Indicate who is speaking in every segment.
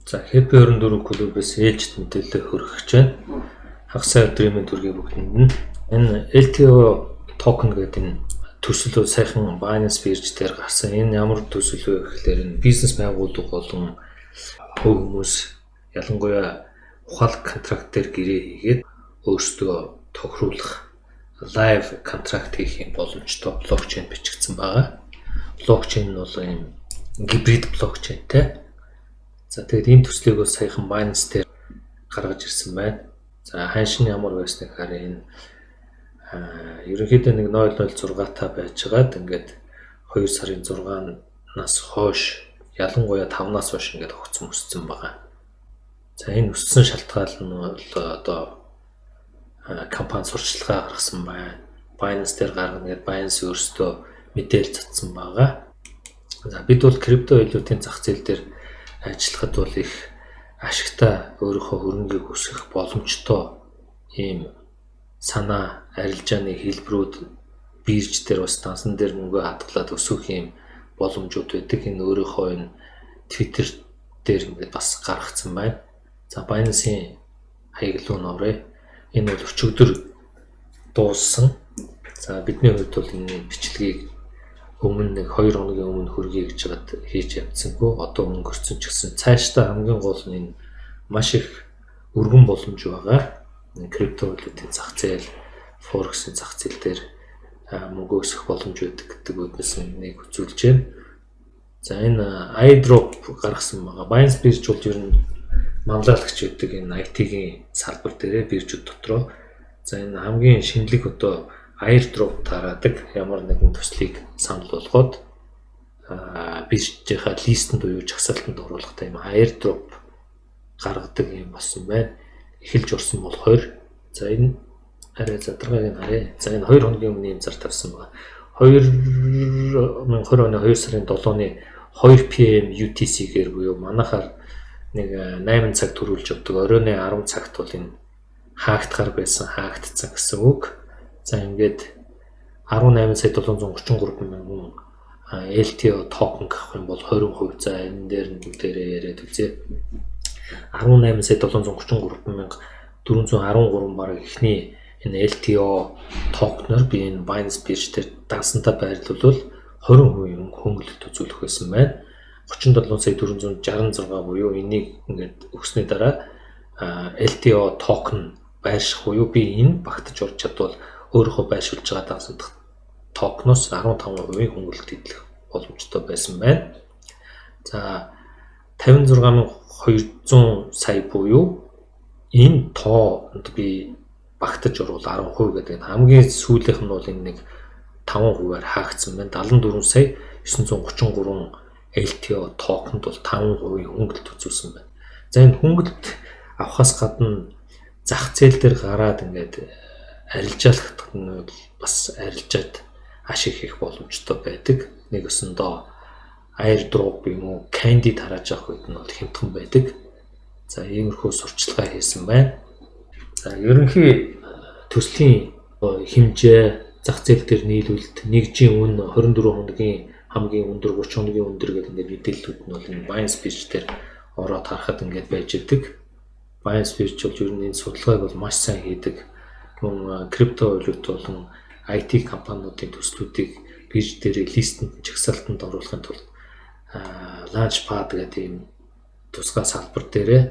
Speaker 1: За, Happy 24 клубээс ээлжит мэдээлэл хүргэх гэж байна. Хагас сайн өдрийн мэнд хүргэе бүгдэнд нь. Энэ LTO токен гэдэг энэ төсөл саяхан Binance бирж дээр гарсан. Энэ ямар төсөл вэ гэхлээр энэ бизнес байгууллага болон хувь хүмүүс ялангуяа ухаалаг контракт дээр гэрээ хийгээд өөрсдөө тохируулах live контракт хийх юм боломжтой блокчейн бичигдсэн байгаа. Блокчейн нь бол ийм гибрид блокчейнтэй. За, тэгээд энэ төслийг бол саяхан Binance дээр гаргаж ирсэн байна. За, ханш нь ямар байсныг харъя. Энэ ерөнхийдөө нэг 0.06 та байжгаад ингээд 2 сарын 6-наас хойш, ялангуяа 5-наас хойш ингээд огцом өссөн байгаа. За, энэ өссөн шалтгаан нь бол одоо компани сурталчилгаа гаргасан байна. Binance дээр гаргана гэдээ Binance өөрсдөө мэдээлэл цацсан байгаа. За, бид бол крипто валютын зах зээл дээр ажиллахад бол их ашигтай, өөрийнхөө хөрөнгийг өсгөх боломжтой ийм санаа арилжааны хэлбэрүүд, бирж дээр бас дансан дээр мөнгө хадгалаад өсөх ийм боломжууд байдаг. Энэ өөрийнхөө энэ Twitter дээр ингээд бас гаргацсан байна. За, Binance-ийн хаяг руу нь оръё. Энэ бол өчигдөр дууссан. За, бидний хувьд бол энэ бичлэгийг өмнө нэг 2 хоногийн өмнө хүргэе гэж байгаад хийж явцсангүй. Одоо өнгөрцөн ч гэсэн цаашдаа хамгийн гол нь энэ маш их өргөн боломж байгаа. Крипто валютын зах зээл, форексын зах зээл дээр мөнгө өсөх боломж байдаг гэдэг үүднээс нэг үзүүлж байна. За, энэ airdrop гаргасан байгаа. Binance бирж бол ер нь манлайлагч байдаг энэ IT-ийн салбар дээрээ биржүүд дотроо. За, энэ хамгийн шинэлэг одоо airdrop тараадаг, ямар нэгэн төслийг санал болгоод биржийнхаа list энд буюу жагсаалтанд оруулахдаа юм airdrop гаргадаг юм болсон байна. Эхэлж орсон бол 20. За, энэ арай задаргааг нь харъя. За, энэ 2 хоногийн өмнө ийм зар тавьсан байна. 2020 оны 2 сарын 7-ны 2 PM UTC-гээр буюу манайхаар нэг 8 цаг түрүүлж явдаг. Оройн 10 цагт бол энэ хаагдахаар байсан, хаагдцсан гэсэн үг. За, ингээд 18 сая 733 мянган LTO токен авах юм бол 20%. За, энэ дээр нь бүгдээрээ яриад үзье. 18 сая 733 мянга 413 бараг эхний энэ LTO токеноор би энэ Binance бирж дээр дансантаа байрлуулвал 20% хөнгөлөлт үзүүлэх байсан байна. 37 сая 466 буюу энийг ингээд өгсөний дараа LTO токен байрших буюу би энэ багтаж орж чадвал өөрийнхөө байршуулж байгаа дансан дахь токеноос 15% хөнгөлөлт эдлэх боломжтой байсан байна. За, 56,200 сая буюу энэ тоонд би багтаж орвол 10% гэдэг нь хамгийн сүүлийнх нь бол энэ нэг 5%-аар хаагдсан байна. 74 сая 933 LTO токенд бол 5% хөнгөлөлт үзүүлсэн байна. За, энэ хөнгөлөлт авахаас гадна зах зээл дээр гараад ингээд арилжаалахад нь бол бас арилжаад ашиг хийх боломжтой байдаг. Нэг өсөндөө airdrop юм уу, candy тарааж авах үед нь бол хямдхан байдаг. За, иймэрхүү сурталчилгаа хийсэн байна. За, ерөнхий төслийн хэмжээ, зах зээл дээр нийлүүлэлт, нэгжийн үн, 24 хоногийн хамгийн өндөр, 30 хоногийн өндөр гэдэг ингээд мэдээллүүд нь бол энэ Binance бирж дээр ороод харахад ингээд байж идэг. Binance бирж бол ер нь энэ судалгааг бол маш сайн хийдэг. Мөн крипто валют болон IT компаниудын төслүүдийг бирж дээр list энд, жагсаалтанд оруулахын тулд Launchpad гэдэг ийм тусгай салбар дээрээ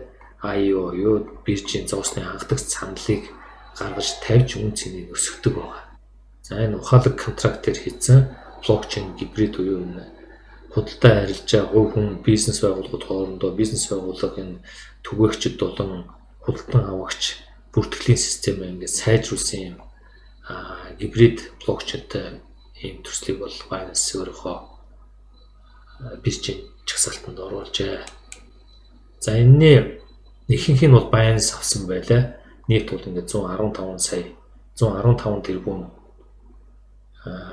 Speaker 1: IEO юу биржийн зоосны анхдагч саналыг гаргаж тавьж үнэ цэнийг өсгөдөг байгаа. За, энэ ухаалаг контракт дээр хийсэн блокчейн гибрид буюу энэ худалдаа арилжаа, хувь хүн, бизнес байгууллагууд хоорондоо, бизнес байгууллага, энэ түгээгчид болон худалдан авагч бүртгэлийн системээ ингээд сайжруулсан юм гибрид блокчейнтэй ийм төслийг бол Binance өөрийнхөө биржийн жагсаалтанд оруулжээ. За, энэний ихэнх нь бол Binance авсан байлаа. Нийт бол ингээд 115 сая 115 тэрбум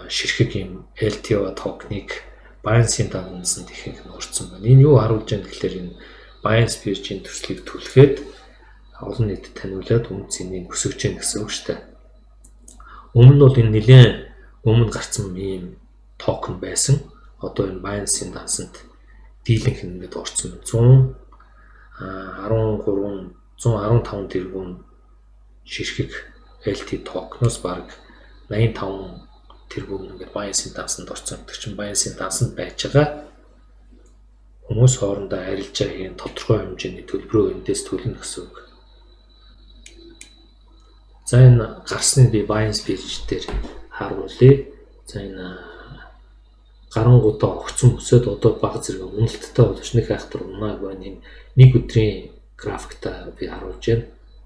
Speaker 1: ширхэг ийм LTO токеныг Binance-ийн дансанд ихэнх нь орсон байна. Энэ юу харуулж байна гэхлээр энэ Binance биржийн төслийг түлхээд олон нийтэд таниулаад үнэ цэнийг өсгөж гин гэсэн үг шүү дээ. Өмнө нь бол энэ нэлээд өмнө гарцсан ийм токен байсан. Одоо энэ Binance-ийн дансанд дийлэнх нь ингээд орсон. 13 115 тэрбум ширхэг LT токеноос бараг 85 тэрбум ингээд Binance-ийн дансанд орсон гэдэг чинь Binance-ийн дансанд байж байгаа хүмүүс хоорондоо арилжаа хийн тодорхой хэмжээний төлбөрөө эндээс төлнө гэсэн үг. За, энэ гарсныг би Binance бирж дээр харуулъя. За, энэ гарангуудаа огцон өсөөд одоо бага зэрэг уналттай боловч нэг айхтар унааг байна. Энэ нэг өдрийн графиктаа би харуулж байна.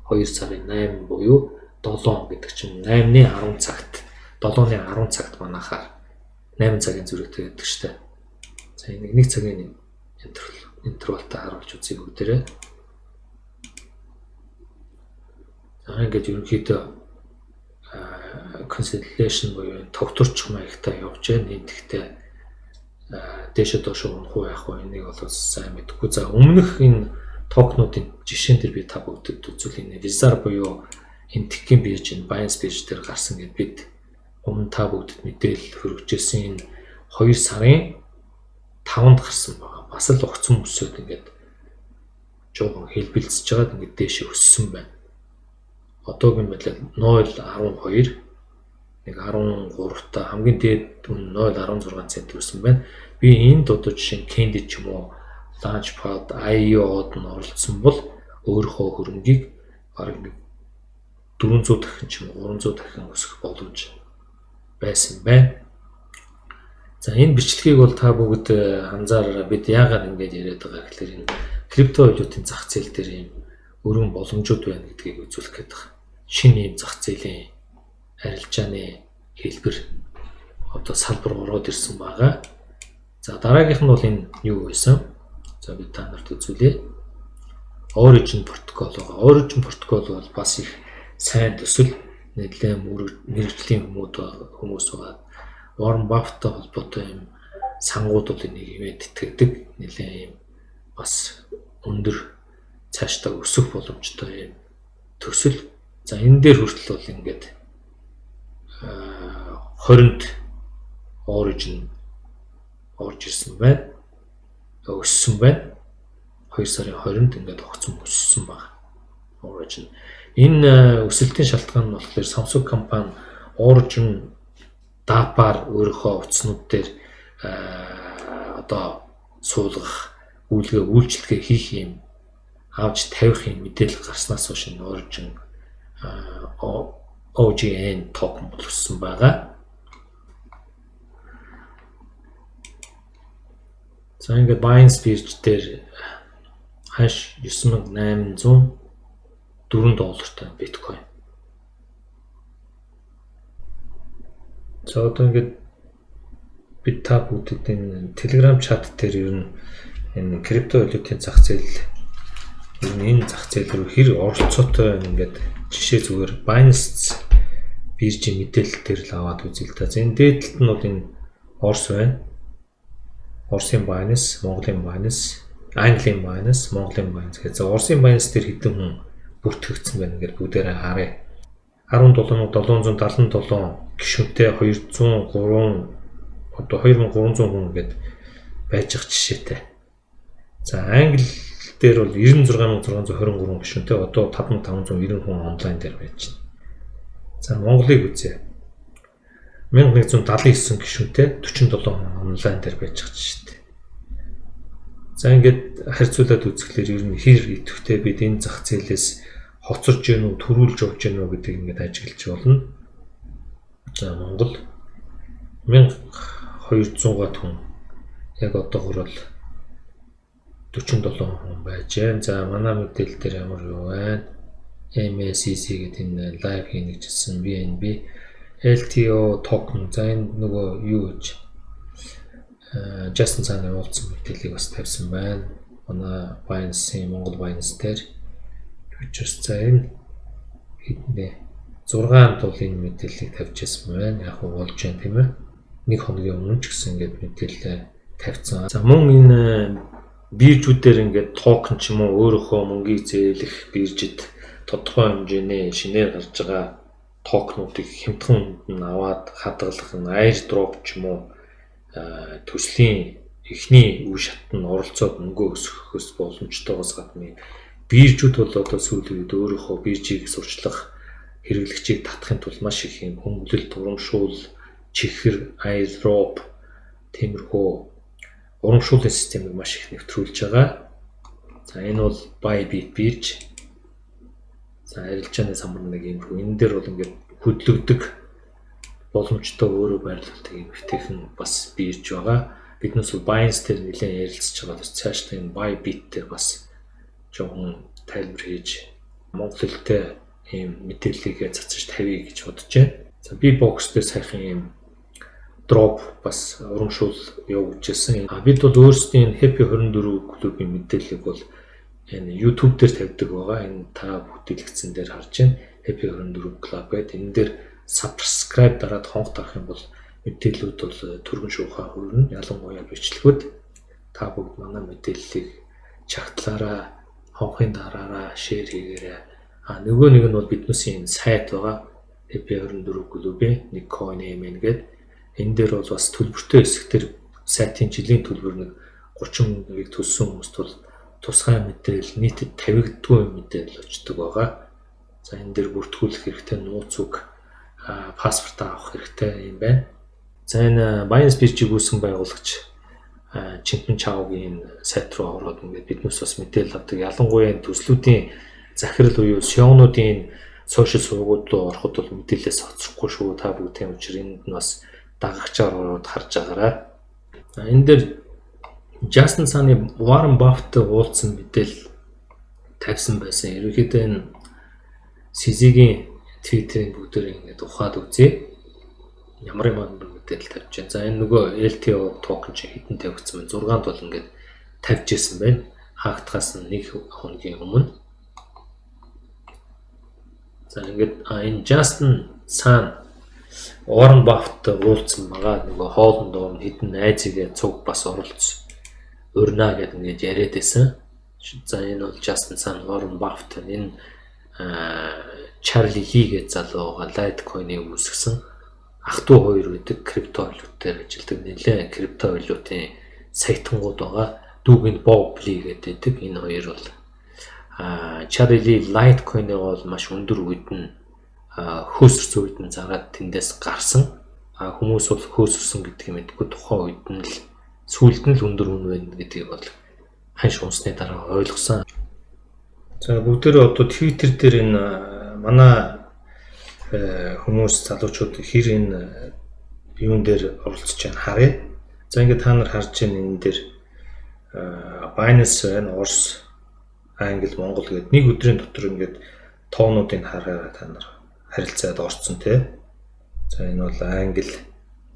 Speaker 1: 2 сарын 8 буюу 7 гэдэг чинь 8-ны 10 цагт, 7-ны 10 цагт, манайхаар 8 цагийн зүрэгтэй гэдэг штэ. За, энэ нэг цагийн интервалтай харуулж үзье бүгдээрээ. За, ингээд ерөнхийдөө consolidation буюу тогтворч маягтай явж байна. Энэ тэгтээ дээшээ доошоо унах уу, яах вэ? Энийг бол сайн мэдэхгүй. За, өмнөх энэ токенуудын жишээн дээр би та бүгдэд үзүүл. Энэ Wizard буюу энэ Тэхийн бирж, энэ Binance бирж дээр гарсан гэд бид өмнө та бүгдэд мэдээлэл хүргэжсэн, энэ 2 сарын 5-нд гарсан байгаа. Бас л огцон өсөөд ингээд жоохон хэлбэлзэж байгаад ингээд дээшээ өссөн байна. Одоогийн байдлаар 0.12, нэг 13 та, хамгийн дээд үн 0.16 цент өссөн байна. Би энд одоо жишээ нь Candy ч юм уу, Launchpad, IEO-д нь оролцсон бол өөрийнхөө хөрөнгийг бараг нэг 400 дахин ч юм уу, 300 дахин өсөх боломж байсан байна. За, энэ бичлэгийг бол та бүгд анзаараарай. Бид яагаад ингэж яриад байгаа гэхээр энэ крипто валютын зах зээл дээр ийм өргөн боломжууд байна гэдгийг үзүүлэх гээд байна. Шинэ ийм зах зээлийн арилжааны хэлбэр, одоо салбар ороод ирсэн байгаа. За, дараагийнх нь бол энэ юу байсан? За, би та нарт үзүүлье. Origin протокол байгаа. Origin протокол бол бас их сайн төсөл, нэлээд мэргэжлийн хүмүүс байгаа. Warren Buffett-тай холбоотой юм сангууд бол энийг ивэд итгэдэг. Нэлээд юм бас өндөр цаашдаа өсөх боломжтой юм төсөл. За, энэ дээр хүртэл бол ингээд 20-нд Origin орж ирсэн байна. Өссөн байна. 2 сарын 20-нд ингээд огцон өссөн байна. Origin. Энэ өсөлтийн шалтгаан нь болохоор Samsung компани Origin DApp-аар өөрийнхөө утаснууд дээр одоо суулгах, үйлгээ үйлчилгээ хийх юм авч тавих юм мэдээлэл гарснаас хойш энэ Origin OGN токен бол өссөн байгаа. За, ингээд Binance бирж дээр ханш 9804 доллартай биткойн. За, одоо ингээд бид та бүгдэд энэ Telegram чат дээр ер нь энэ крипто валютын зах зээл, ер нь энэ зах зээл рүү хэр оролцоотой байна, ингээд жишээ зүгээр Binance биржийн мэдээлэл дээр л аваад үзье л да. За, энэ дээд талд нь бол энэ Орос байна. Оросын Binance, Монголын Binance, Английн Binance, Монголын Binance гэж. За, Оросын Binance дээр хэдэн хүн бүртгэгдсэн байна гэдээ бүгдээрээ харъя. 17777 гишүүнтэй 203, одоо 2300 хүн гээд байж ах жишээтэй. За, Англи дээр бол 96623 гишүүнтэй, одоо 5590 хүн онлайн дээр байж байна. За, Монголыг үзье. 1179 гишүүнтэй 47 хүн онлайн дээр байж ах жишээтэй. За, ингээд харьцуулаад үзэхлээр ер нь хэр идэвхтэй бид энэ зах зээлээс хоцорж гэнэ үү, төрүүлж явж гэнэ үү гэдгийг ингээд ажиглаж болно. За, Монгол 1200 гад хүн, яг одоогор бол 47 хүн байж байна. За, манай мэдээлэл дээр ямар юу байна? MSCC гэдэг энэ live хийнэ гэжсэн BNB LTO токен. За, энэ нөгөө юу гэж Justin Sun уулзсан мэдээллийг бас тавьсан байна. Манай Binance-ийн Монгол Binance дээр futures, за, энэ хэднэ 6-нд бол энэ мэдээллийг тавьж байсан байна. Яг уу болж байна, тийм ээ. Нэг хоногийн өмнө ч гэсэн ингээд мэдээлэл тавьсан. За, мөн энэ биржүүдээр ингээд токен ч юм уу, өөрийнхөө мөнгийг зээлэх биржид тодорхой хэмжээний шинээр гарч байгаа токенуудыг хямдхан үнэнд нь аваад хадгалах нь airdrop ч юм уу төслийн эхний үе шат нь оролцоод мөнгө өсгөхөөс боломжтойгоос гадна биржүүд бол одоо сүүлийн үед өөрийнхөө биржийг сурчлах хэрэглэгчийг татахын тулд маш их юм хөнгөлөлт, урамшуул, чихэр, airdrop тиймэрхүү урамшууллын системийг маш их нэвтрүүлж байгаа. За, энэ бол Bybit бирж. За, арилжааны самбар нэг иймэрхүү. Энэ дээр бол ингээд хөдлөгдөг боломжтой өөрөө байрлуулдаг юм эвтэйхэн бас бирж байгаа. Биднээс Binance дээр нэлээд ярилцж байгаа. Бас цаашдаа энэ Bybit дээр бас жоохон тайлбар хийж монгол хэлтэй ийм мэдээллийг цацаж тавья гэж бодож байна. За, Bibox дээр саяхан ийм drop бас урамшуул явуулж. А бид бол өөрсдийн Happy 24 клубын мэдээллийг бол энэ YouTube дээр тавьдаг байгаа. Энэ та бүгд дэлгэцэн дээр харж байна. Happy 24 Club гэдэг. Энэ дээр subscribe дараад хонх дарах юм бол мэдээллүүд бол түргэн шуухай хүрнэ. Ялангуяа бичлэгүүд та бүгд манай мэдээллийг чагтлаараа, хонхын дараараа, share хийгээрэй. А нөгөө нэг нь бол биднээсийн энэ сайт байгаа. Happy 24 клубын нэг coin MN гэдэг. Энэ дээр бол бас төлбөртэй хэсэг дээр сайтын жилийн төлбөр нэг 30 мянгаыг төлсөн хүмүүст бол тусгай мэдээлэл, нийтэд тавигддаггүй мэдээлэл очдог байгаа. За, энэ дээр бүртгүүлэх хэрэгтэй, нууц үг, паспорт авах хэрэгтэй юм байна. За, энэ Binance биржийг үүсгэн байгуулагч Чангпен Чжаогийн сайт руу ороод ингээд биднээс бас мэдээлэл авдаг. Ялангуяа энэ төслүүдийн захирал буюу CEO-нуудын social сувгууд руу ороход бол мэдээлэлээс хоцрохгүй шүү. Та бүгдийн учир энд нь бас дагагчаар ороод харж байгаарай. За, энэ дээр Justin Sun-ы Warren Buffett уулзсан мэдээлэл тавьсан байсан. Ерөнхийдөө энэ CZ-гийн Twitter-ийн бүгдээр ингээд ухаад үзье. Ямар юм мэдээлэл тавьж байна. За, энэ нөгөө LTO токен чинь хэдэн тавигдсан бэ? 6-нд бол ингээд тавьж исэн байна. Хаагдахаас нэг хоногийн өмнө. За, ингээд энэ Justin Sun Warren Buffett уулзсан байгаа. Нөгөө хоолнд орно, хэдэн найзыгээ цуг бас оролцсон. Урина гэдэг ингээд яриад байсан. За, энэ бол Justin Sun, Warren Buffett, энэ Чарли Ли гэж залуу байгаа, Litecoin-ыг үүсгэсэн ах дүү хоёр байдаг, крипто валют дээр ажилладаг, нэлээд крипто валютын саятангууд байгаа. Дүүг нь Bob Lee гэдэг. Энэ хоёр бол Чарли Ли Litecoin-ыг бол маш өндөр үед нь, хөөсөрсөн үед нь зараад тэндээс гарсан. А хүмүүс бол хөөсөрсөн гэдгийг мэдэхгүй, тухайн үед нь л сүүлд нь л өндөр үнэ байна гэдгийг бол ханш унсны дараа ойлгосон. За, бүгдээрээ одоо Twitter дээр энэ манай хүмүүс, залуучууд хэр энэ юун дээр оролцож байгааг харъя. За, ингээд та нар харж байна, энэ дээр Binance байна, Орос, Англи, Монгол гэдэг нэг өдрийн дотор ингээд тоонуудыг хараараа, та нар харилцаад орцсон тий. За, энэ бол Англи,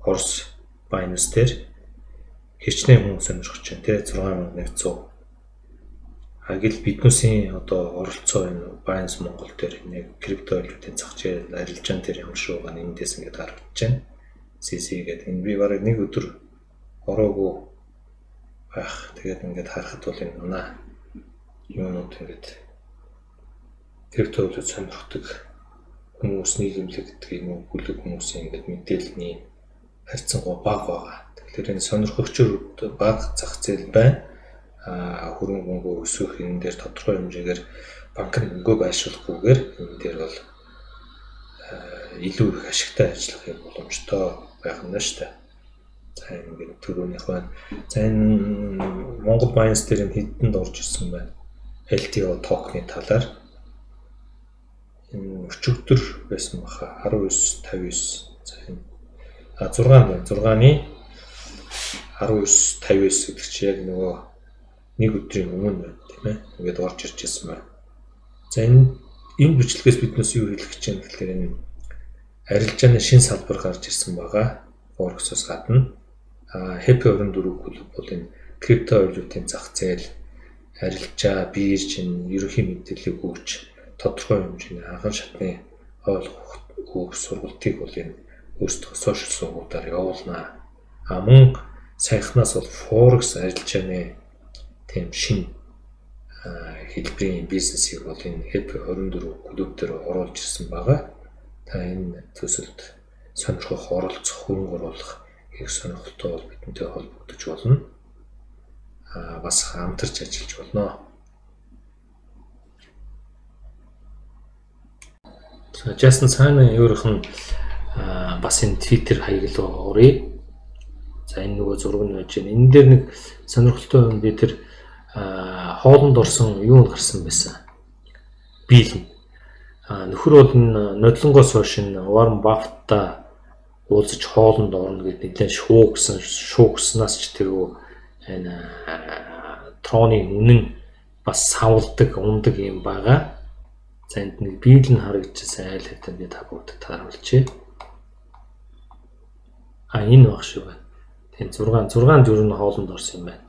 Speaker 1: Орос Binance дээр хичнээн хүн сонирхож байна тий, 6100. Агил биднүүсийн одоо оролцоо энэ Binance Монгол дээр нэг крипто валютын зах зээл арилжаан дээр ямар шүү байгаа нь эндээс ингээд харагдаж байна. CC гэдэг энэ би бараг нэг өдөр ороогүй байх. Тэгээд ингээд харахад бол энэ манай юунууд ингээд крипто валют сонирхдаг хүмүүс, нийгэмлэг гэдэг юм уу, бүлэг хүмүүсийн ингээд мэдээллийн харьцангуй бага байгаа. Тэгэхээр энэ сонирхогчид бага зах зээл байна. Хөрөнгө мөнгө өсгөх энэ дээр тодорхой хэмжээгээр банк нь мөнгөө байршуулахгүйгээр энэ дээр бол илүү их ашигтай ажиллах юм боломжтой байх нь шүү дээ. За, ингээд түрүүнийх байна. За, энэ Монгол Binance дээр энэ хэдэнд орж ирсэн байна. LTO токены талаар энэ өчигдөр байсан баха, 19 59. За, энэ 6 байна. 6-ны 19 59 гэдэг чи яг нөгөө нэг өдрийн өмнө байна, тийм ээ. Ингээд орж ирж ирсэн байна. За, энэ бичлэгээс биднээс юу хэлэх гэж байна гэхээр энэ арилжааны шинэ салбар гарч ирсэн байгаа. Forex-оос гадна. Happy 24 клуб бол энэ крипто валютын зах зээл, арилжаа, бирж, энэ ерөнхий мэдээллийг өгч, тодорхой хэмжээний анхан шатны ойлгох өгөх сургалтыг бол энэ өөрсдөө social сувгуудаар явуулнаа. А мөн саяхнаас бол Forex арилжааны тийм шинэ хэлбэрийн бизнесийг бол энэ Happy 24 клуб дээр оруулж ирсэн байгаа. Та энэ төсөлд сонирхох, оролцох, хөрөнгө оруулах их сонирхолтой бол бидэнтэй холбогдож болно. бас хамтарч ажиллаж болно. За Justin Sun өөрийнх нь бас энэ Twitter хаяг руу оръё. За энэ нөгөө зураг нь байж байна. Энэ дээр нэг сонирхолтой юм би тэр хоолнд орсон юу гарсан байсан. Bill. Нөхөр бол энэ нодлонгоос хойш энэ Warren Buffett-та уулзаж хоолнд орно гэд нэлээд шуугснаас ч тэргүй энэ троны үнэн бас савладаг, ундаг юм байгаа. За энд нэг bill нь харагдчихсан айл хэвтэн би та бүгдэд тааруулчихъя. Энэ баг шүү байна. Тийм 6 зүрх нь хоолнд орсон юм байна.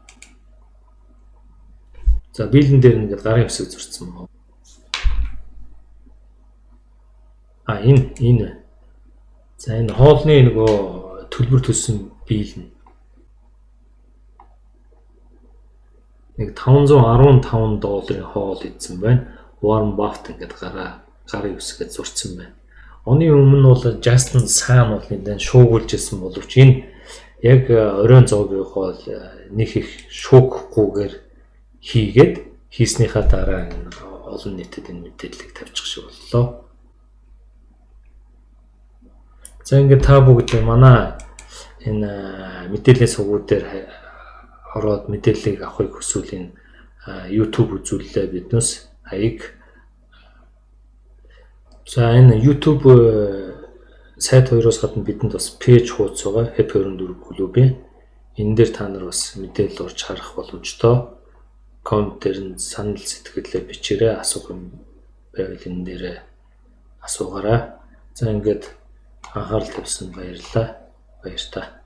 Speaker 1: За bill-эн дээр ингээд гарын хэсэг зурцсан байна. Энэ. За энэ хоолны нөгөө төлбөр төлсөн bill нь. Нэг $515 хоол идсэн байна. Warren Buffett ингээд гарын хэсгээ зурцсан байна. Оны өмнө бол Justin Sun бол нэгэн шуугуулж ирсэн боловч энэ яг оройн зоогийн хоол нэг их шуугахгүйгээр хийгээд хийснийхаа дараа энэ олон нийтэд энэ мэдээллийг тавьчих шиг боллоо. За ингээд та бүгд манай энэ мэдээллийн сувгууд дээр ороод мэдээллийг авахыг хүсвэл энэ YouTube үзүүллээ биднээс хаяг. За энэ YouTube сайт хоёроос гадна бидэнд бас пэйж хуудас байгаа Happy 24 клубын. Энэ дээр та нар бас мэдээлэл орж харах боломжтой. Коммент дээр нь санал сэтгэлээ бичээрэй, асуух юм байвал энэ дээрээ асуугаарай. За ингээд анхаарал тавьсан баярлалаа. Баяртай.